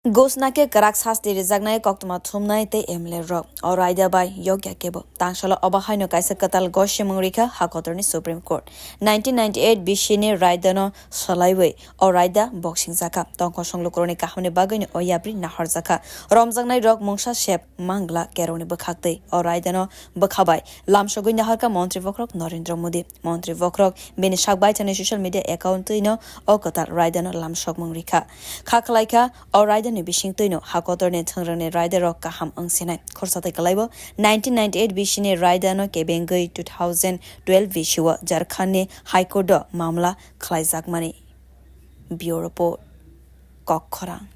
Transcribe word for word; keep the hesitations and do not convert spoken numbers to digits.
Gosna khe kwrak sasti rijaknai koktwma thumnai tei M L A rok. O raida bai yokya kebo. Tangsalo obo haino kaisa kwtal gosimung rikha ha kotorni Supreme Court. Nineteen ninety-eight B C ni raidano swlaiwi o raida boksingjakha. Tongkosong lukurokni kahamni bagwino o yapri nahorjakha. Romjaknai rok mungsa sep mangla kerongni bwkhaktwi. O raidano bwkha bai lamsogwi naharkha Montri Bokhorok Narendra Modi. Montri Bokhorok bini sak baithani social media account twino o kwtal raidano lamsokmung rikha. Kha khlaikha, o raidani bisingtwino ha kotorni thwngrwngni raidarok kaham wngsinai. Khorsa tei kwlaibo nineteen ninety-eight B C ni raidano kebengwi two thousand twelve B C o Jharkhandni High Court o mamla khlaijakmani. Bureau Report, Kokkhorang.